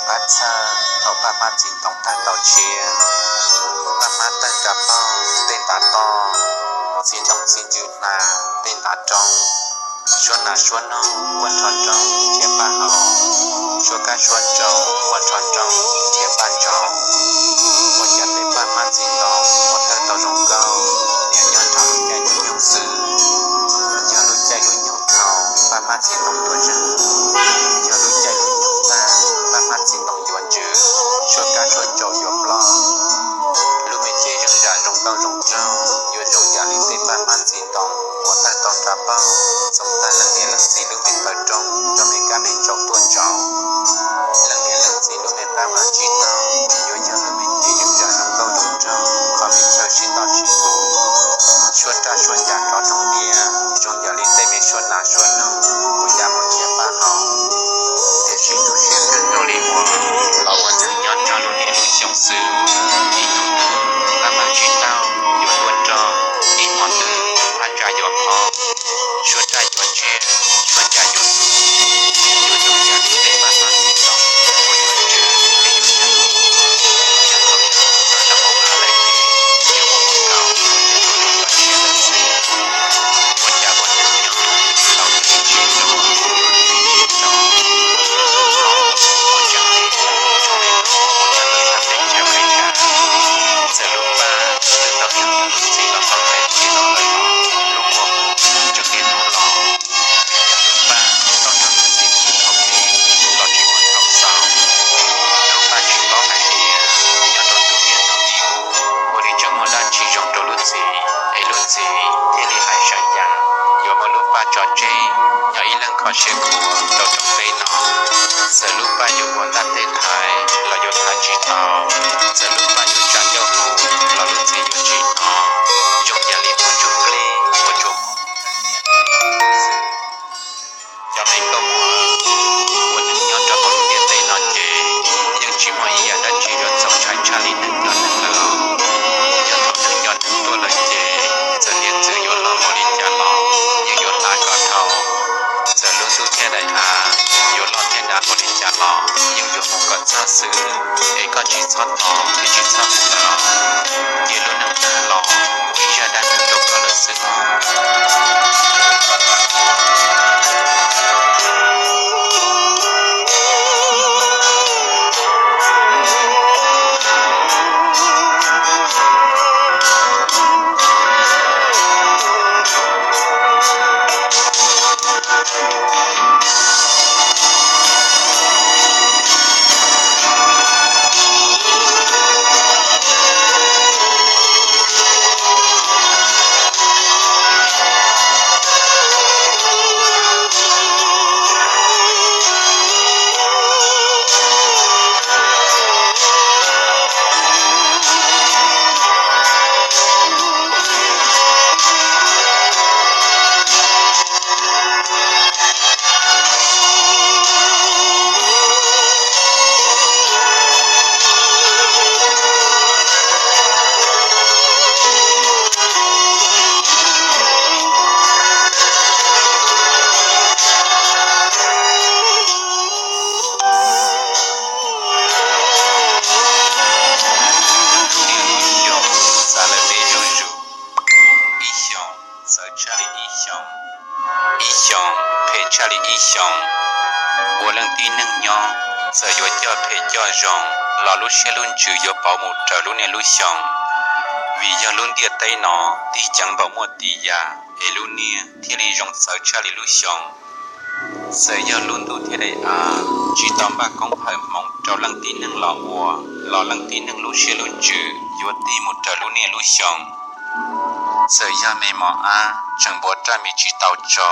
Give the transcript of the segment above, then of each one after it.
Pab txhawj thaum paj hmab txiv ntoo tawg tau tshiab, paj hmab tawg nra paug tej ntav toj, txiv ntoo txiv ntsws hnav tej ntav roob, suab nas suab noog ua nrho nroo nrhiav paj haus, suab kab suab ntsau ua nrho nroo nrhiav paj ntsaum. Ua cas tej paj hmab txiv ntoo uas tawg tau zoo nkauj, niaj nyob nrog lub caij lub nyoog xwb. Yog lub caij lub nyoog dhau, paj hmab txiv ntoo yuav zeeg. Yog lub caij lub nyoog tag, paj hmab txiv ntoo yuav ntsws, suab kab suab ntsau yuav ploj. Lub me cev zeeg zam zoo nkauj zoo nraug yuav zoo yam li tej paj hmab txiv ntoo uas tawg tau nra paug, txoov tag leej niam leej txiv lub me taw roob rau me kab me ntsaum tuaj ntsaum. Leej niam leej txiv lub me qab mas tsis tau, yuav yog lub me cev zeeg zam zoo nkauj zoo nraug, qhov me chaw sib ntaus sib tus, suab raj suab ncas rov roog diav, zoo yam li tej me suab nas suab noog uas ya mus nrhiav paj haus. Tiam sis tu siab kawg nkaus li uas los ua neeg nyob nrog lub niaj lub xyoo xwb. Ib hnub twg paj mas tsis tau yuav tuaj nrog, ib hmos twg paj ntsa yuav phob, suab raj yuav ntsiag, suab ncas yuav tu, yuav zoo yam li tej paj hmab txiv ntoo uas yuav ntsws thiab yuav zeeg. Yog thaum twg paj tau hauv av lawm ces yuav ua ua kaus ua ua rau tshiab lawm xwb. Ua cas ua neeg nyob tau tsis tsim nyog, tsis tsim nyog, ua tseem li zoo li ua cas tau sab teb chaws Amelikas, txawm lub paj twb tau yog tus txiv los tau teb txij los lawm los lub kua muag tseem niaj hnub los. Vim yog lub paj tau nrog tus txiv pw thaum pib los tsis muaj thaum xaus, lub paj tsis paub hais tias nyob rau ntu niaj ntu ntawd ua li tseem muaj dab tsi zoo rau lub txiv es lub txiv thiaj li hais seev yas yuav muab lub paj tso tseg nyob ib leeg kho siab khuav rau rooj teb no. Txawm lub paj yuav ua ntaj teg thaiv los yuav thaiv tsis tau, txawm lub paj yuav tsa ncauj hu los lub txiv yuav tsis hnov, zoo yam li tus ntsuj plig uas tsuas muaj xwb. Cov me nkauj muam, ua neeg nyob rau hauv lub ntiaj teb no ces yeej tsis muaj ib yam dab tsi yuav txaus ntshai tshaj li neeg nrog neeg lawm los. Yog thaum neeg nrog neeg tuaj lawm ces txawm niam txwv yuav loj npaum li cas los yeej yuav hla kom dhau. Txawm lub ntuj thiab daim av yuav loj thiab dav npaum li cas los yeej yuav mus kom txog xwb, es koj tsis txhob thov thiab tsis txhob hu lawm os. Cia lub neej tag los ua ib zaj dab neeg rau koj lawm xwb os. Xyoo txav lawm peb zuj zus, ib xyoos txawv tshaj li ib xyoos, ib xyoos phem tshaj li ib xyoos. Ua leej tib neeg nyob, txawm yuav coj phem coj zoo los lub siab lub ntsws yuav pauv mus raws lub niaj lub xyoo. Vim yog lub ntiaj teb no tig ceev npaum muaj tib yam es lub niaj thiaj li zoo txawv tshaj li lub xyoo. Txawm yog lub ntuj thiab daim av tsis tau npaj koob hawm hmoov rau leej tib neeg los ua, los leej tib neeg lub siab lub ntsws yuav tig mus raws lub niaj lub xyoo. Txawm yog me mos ab tseem npuav raj mis tsis tau tso,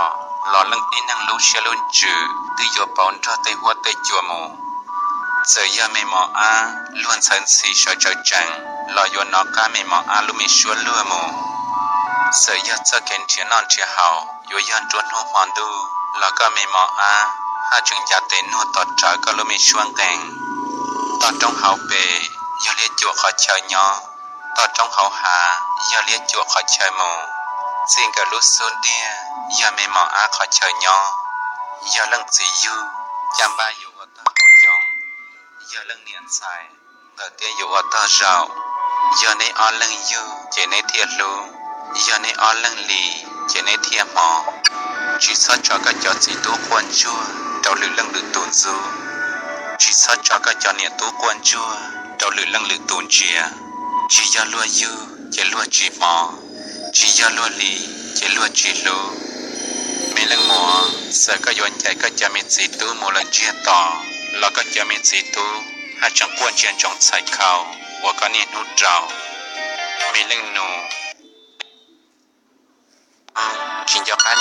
los leej tib neeg lub siab lub ntsws twb yuav pauv nrog tej huab tej cua mus. Txawm yog me mos ab luag ntxhawv ntxhi sawv tsawv tsees, los yuav nov qab me mos ab lub me suab luag mus. Txawm yog txoj kev nrhiav noj nrhiav haus yuav yog nruab hnub hmo ntuj, los koj me mos ab haj tseem ncav tes nuag tos rawv koj lub me suab nqees. Toj roob hauv pes yog liab cuam qhov chaw nyob, toj roob hauv hav yog liab cuam qhov chaw mus. Txij nkawm lub xub ntiag yog me mos ab qhov chaw nyob, yog leej txiv yug caj npab yuav ua tag hauv ncoo, Yog leej niam ntxhais, nkawd thiaj yuav ua tog zaum. Yog neb ob leeg yug ces neb thiaj hlub, yog neb ob leeg li ces neb thiaj hmov. Tsis txhob tso koj cov txiv tub quaj ntsuag rau lwm leej lwm tus ntxub, tsis txhob tso koj cov niam tub quaj ntsuag rau lwm leej lwm tus ntsia. Tsis yog luag yug ces luag tsis hmov, tsis yog luag li ces luag tsis hlub. Me leej muam, txawm koj yuav ncaim koj cov me txiv tub mus lawm ntsiag to los koj cov me txiv tub haj tseem quaj ntsia ntsoov txhais khau uas koj niaj hnub rau. Me leej nus, tsis nco qab